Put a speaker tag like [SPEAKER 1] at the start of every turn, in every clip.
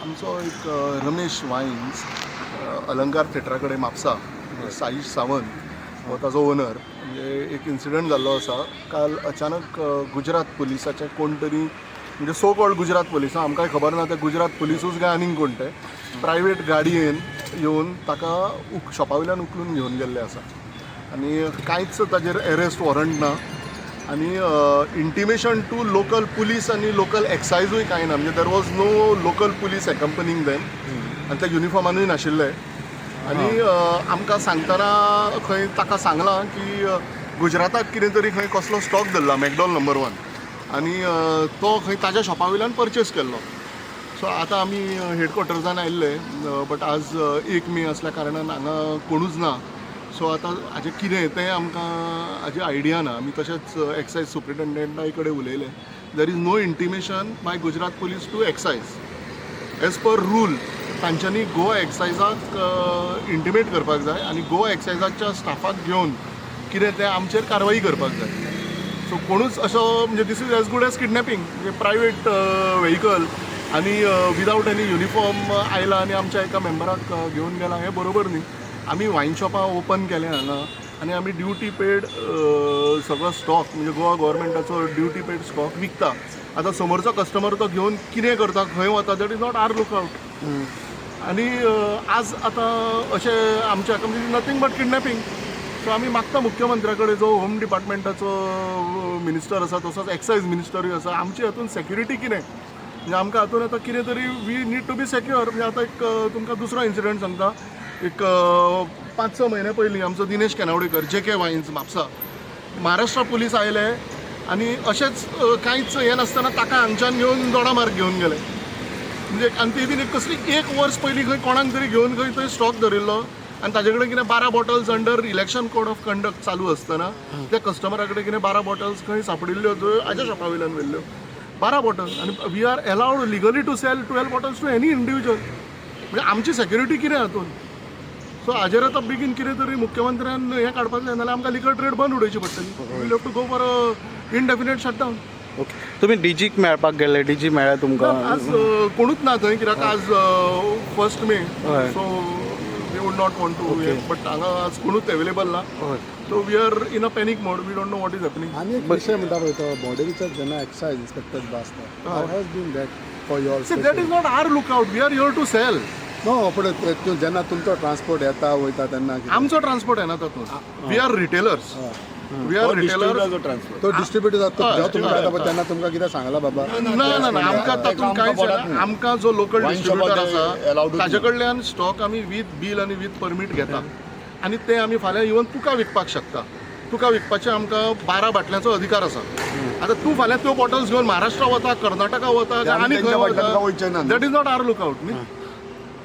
[SPEAKER 1] आमचो एक रमेश वायन्स, अलंकार थिएटरा कडेन म्हापसा, साईश सावंत हो ताजो ओनर. म्हणजे एक इन्सिडंट जाल्लो आसा काल. अचानक गुजरात पुलिसाचे कोण तरी, म्हणजे सो कॉल्ड गुजरात पुलिस, आमकांय खबर ना ते गुजरात पुलिसूच काय आनीक कोण ते, प्रायवेट गाडयेन येवन ताका शॉपा वयल्यान उखलून घेवन गेल्ले आसा आनी कांयच ताजेर एरेस्ट वॉरंट ना आनी इंटिमेशन टू लोकल पुलीस आनी लोकल एक्सायजूय कांय ना. म्हणजे there was no local police accompanying them आनी त्या युनिफॉर्मानूय नाशिल्ले. आनी आमकां सांगतना खंय ताका सांगलां की गुजराताक कितें तरी खंय कसलो स्टॉक धरला, मॅकडॉल नंबर वन, आनी तो खंय ताज्या शॉपा वयल्यान परचेस केल्लो. सो आतां आमी हेडक्वॉर्टर्सान आयिल्ले, बट आज 1 मे असल्या कारणान हांगा कोणूच ना. सो आतां हाजें कितें तें आमकां हाजी आयडिया ना. आमी तशेंच एक्सायज सुप्रिटेंडंटाय कडेन उलयले. There is no intimation by Gujarat Police to excise. As per rule तांच्यांनी गोवा एक्सायजाक इंटिमेट करपाक जाय आनी गोवा एक्सायजाच्या स्टाफाक घेवन कितें तें आमचेर कारवाई करपाक जाय. सो कोणूच असो, म्हणजे this is as good as kidnapping. म्हणजे प्रायवेट व्हेकल आनी विदावट एनी युनिफॉर्म आयला आनी आमच्या एका मेंबराक घेवन गेला, हें बरोबर न्ही. आमी वायन शॉपां ओपन केलें हांगा आनी आमी ड्युटी पेड सगळो स्टॉक, म्हणजे गोवा गव्हर्मेंटाचो ड्युटी पेड स्टॉक विकता. आतां समोरचो कस्टमर तो घेवन कितें करता, खंय वता, that is not our lookout. आनी आज आतां अशें आमच्या हाका म्हणजे नथींग बट किडनॅपिंग. सो आमी मागता मुख्यमंत्र्या कडेन, जो होम डिपार्टमेंटाचो मिनिस्टर आसा, तसोच एक्सायज मिनिस्टरूय आसा, आमची हातून सेक्युरिटी कितें? म्हणजे आमकां हातून आतां कितें तरी, we need to be secure. म्हणजे आतां एक तुमकां दुसरो इन्सिडंट सांगता. एक 5-6 म्हयने पयलीं आमचो दिनेश केनावडेकर, जे के वायन्स, म्हापसा, महाराष्ट्र पुलीस आयले आनी अशेंच कांयच हें नासतना ताका हांगच्यान घेवन दोडामार्ग घेवन गेले. म्हणजे आनी ती बीन एक कसली एक वर्स पयलीं खंय कोणाक तरी घेवन खंय थंय स्टॉक धरिल्लो आनी ताजे कडेन कितें 12 bottles, under election code of conduct चालू आसतना त्या कस्टमरा कडेन कितें 12 बॉटल्स खंय सापडिल्ल्यो, त्यो हाज्या शॉपा वयल्यान व्हेल्ल्यो 12 बॉटल. आनी we are allowed legally to sell 12 bottles to any individual. म्हणजे आमची सेक्युरिटी कितें हातून? सो हाजेर आतां बेगीन कितें तरी मुख्यमंत्र्यान हें काडपाक जाय, नाल्यार आमकां लिकर ट्रेड बंद उडोवची पडटली. We'll have to go for indefinite shutdown.
[SPEAKER 2] Okay, तुमी डीजीक मेळपाक गेले? डीजी मेळ्ळा तुमकां?
[SPEAKER 1] आज कोणूच ना थंय, कित्याक आज 1 मे. So we would not want to, but हांगा आज कोणूच अवेलेबल ना. So we are in a panic mode. We don't know what is happening.
[SPEAKER 3] आनी एक विशय म्हणटा पळय, तो बॉर्डरीचेर जेन्ना एक्सायज इन्स्पेक्टर बी आसता, how has been that for your
[SPEAKER 1] See, that is not our lookout. We are here to sell.
[SPEAKER 3] No, पूण जेन्ना तुमचो ट्रान्सपोर्ट येता वयता तेन्ना कितें?
[SPEAKER 1] आमचो ट्रान्सपोर्ट येना तातूंत. We are retailers, we are retailer.
[SPEAKER 3] तो डिस्ट्रिब्युटर जाता, जेव्हा तुमकां येता पळय तेन्ना तुमकां कितें सांगलां बाबा?
[SPEAKER 1] ना ना ना, आमकां तातूंत कांयच येना. आमकां जो लोकल डिस्ट्रिब्युटर आसा ताजे कडल्यान स्टॉक आमी विथ बील आनी विथ परमीट घेता आनी ते आमी फाल्यां इवन तुका विकपाक शकता. तुका विकपाचे आमकां 12 बाटल्यांचो अधिकार आसा. आतां तूं फाल्यां त्यो बॉटल्स घेवन महाराष्ट्रा वता, कर्नाटका वता आनी खंय वता, that is not our lookout न्ही.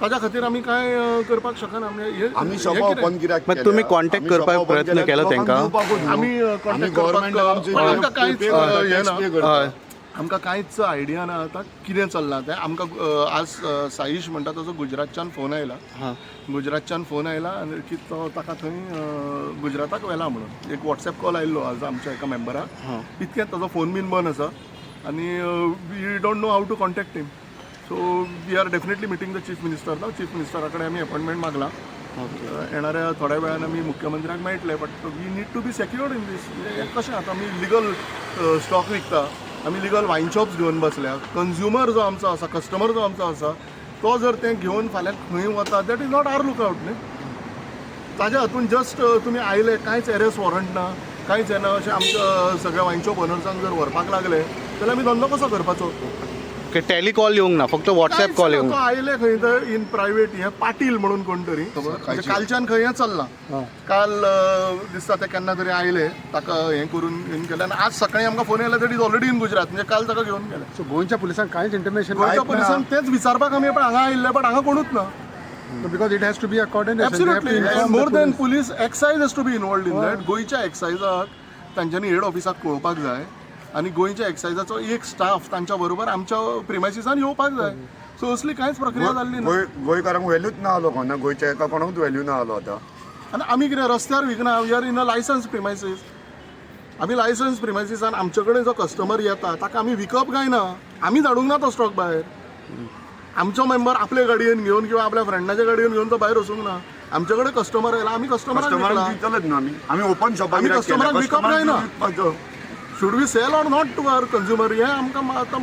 [SPEAKER 1] ताज्या खातीर आमी कांय करपाक शकना. म्हणजे
[SPEAKER 4] आमी
[SPEAKER 1] हे
[SPEAKER 4] शॉपां
[SPEAKER 1] कितें?
[SPEAKER 4] ओपन कित्याक
[SPEAKER 2] मागीर तुमी contact करपाक प्रयत्न केलो तेंकां?
[SPEAKER 1] आमी कॉन्टॅक्ट करपाक, पण आमकां कांयच हें ना. आमकां कांयच आयडिया ना आतां कितें चल्लां तें. आमकां आज साईश म्हणटा ताचो गुजरातच्यान फोन आयला. गुजरातच्यान फोन आयला आनी की तो ताका थंय गुजराताक व्हेला म्हणून एक वॉट्सॅप कॉल आयिल्लो आज आमच्या एका मेंबराक. इतकें, ताजो फोन बीन बंद आसा आनी we don't know how to contact him. So we are definitely meeting the Chief Minister ना. चीफ मिनिस्टरा कडेन आमी अपॉयंटमेंट मागला. येणाऱ्या थोड्या वेळान आमी मुख्यमंत्र्याक मेळटले, but we need to be secured in this. हें कशें आतां आमी लिगल स्टॉक विकता, आमी लिगल वायन शॉप्स घेवन बसल्या. कंज्युमर जो आमचो आसा, कस्टमर जो आमचो आसा, तो जर तें घेवन फाल्यां खंय वता, that is not our lookout न्ही. ताज्या हातून जस्ट तुमी आयले, कांयच एरेस्ट वॉरंट ना, कांयच येना, अशें आमच्या सगळ्या वायन शॉप ओनर्सांक जर व्हरपाक लागले जाल्यार आमी धंदो कसो करपाचो?
[SPEAKER 2] ओके, टेलिकॉल येवंक ना, फक्त वॉट्सॅप कॉल
[SPEAKER 1] कांयच ना,
[SPEAKER 2] येवंक
[SPEAKER 1] तो आयले खंय तर इन प्रायवेट, हे पाटील म्हणून कोण तरी. म्हणजे कालच्यान खंय हें चल्लां. काल दिसता ते केन्ना तरी आयले, ताका हें करून घेवन गेले आनी आज सकाळी आमकां फोन येयला that he's already in Gujarat. म्हणजे काल ताका घेवन गेले.
[SPEAKER 3] सो गोंयच्या पुलिसांक कांयच इंटिमेशन?
[SPEAKER 1] गोंयच्या पुलिसांक तेच विचारपाक आमी पण हांगा आयिल्ले, बट हांगा कोणूच ना.
[SPEAKER 3] Because it has to be a coordination.
[SPEAKER 1] Absolutely. More than police, excise has to be involved in that. गोंयच्या एक्सायजाक तांच्यांनी हेड ऑफिसाक कळोवपाक जाय आनी गोंयच्या एक्सायजाचो एक स्टाफ तांच्या बरोबर आमच्या प्रिमायसिसान येवपाक जाय. सो असली कांयच प्रक्रिया जाल्ली ना.
[SPEAKER 4] गोंयकारांक व्हॅल्यूच ना आलो कोणा, गोंयच्या एका कोणाकूच व्हॅल्यू ना आलो आतां.
[SPEAKER 1] आनी आमी कितें रस्त्यार विकना. We are in a licensed premises. आमी लायसन्स प्रिमायसिसान आमचे कडेन जो कस्टमर येता ताका आमी विकप काय ना? आमी धाडूंक ना तो स्टॉक भायर. आमचो मेंबर आपले गाडयेन घेवन किंवा आपल्या फ्रेंडाच्या गाडयेन घेवन तो भायर वचूंक ना. आमचे कडेन कस्टमर आयला, आमी कस्टमराक
[SPEAKER 4] कस्टमरांक दितलेच न्हू आमी, आमी ओपन शॉपाक.
[SPEAKER 1] आमी कस्टमरांक विकप जायना. Should we sell or not to our consumer, हें आमकां आतां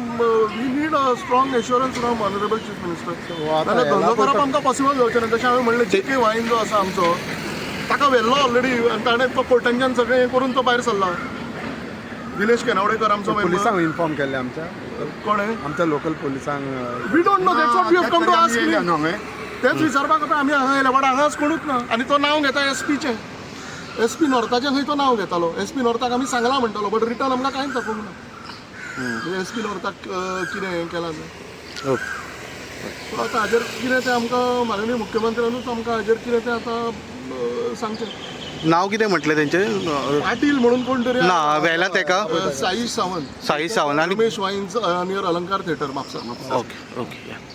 [SPEAKER 1] we need a strong assurance from honourable chief minister.
[SPEAKER 3] आतां
[SPEAKER 1] नाल्यार धंदो
[SPEAKER 3] हेला
[SPEAKER 1] करप आमकां पॉसिबल जावचें ना. जशें हांवें म्हणलें, जे के वायन जो आसा आमचो, ताका व्हेल्लो ऑलरेडी आनी ताणें तो कोर्टांच्यान सगळें हें करून तो भायर सरला. दिनेश केनावडेकर आमचो member.
[SPEAKER 3] पुलिसांक इन्फॉर्म केल्लें आमच्या?
[SPEAKER 1] कोण आहे?
[SPEAKER 3] आमच्या लोकल पुलिसांक.
[SPEAKER 1] We don't know, that's what we have come to ask.
[SPEAKER 4] न्हू हांवें
[SPEAKER 1] तेच विचारपाक आतां आमी हांगा आयले, बट हांगाच कोणूच ना. आनी तो नांव घेता एसपीचें, एसपी नॉर्थाचें खंय तो नांव घेतालो. एसपी नॉर्थाक आमी सांगलां म्हणटालो, बट रिटर्न आमकां कांयच दाखोवंक ना एसपी नॉर्थाक कितें हें केलां तें.
[SPEAKER 2] ओके.
[SPEAKER 1] सो आतां हाजेर कितें तें आमकां माननीय मुख्यमंत्र्यानूच आमकां हाजेर कितें तें आतां सांगचें.
[SPEAKER 2] नाव कितें म्हटलें तेंचें?
[SPEAKER 1] पाटील म्हणून कोण तरी.
[SPEAKER 2] ना, व्हेला तेका?
[SPEAKER 1] साईश सावंत.
[SPEAKER 2] साई सावंत आनी
[SPEAKER 1] Ramesh wines near Alankar theatre, Mapusa.
[SPEAKER 2] Okay okay.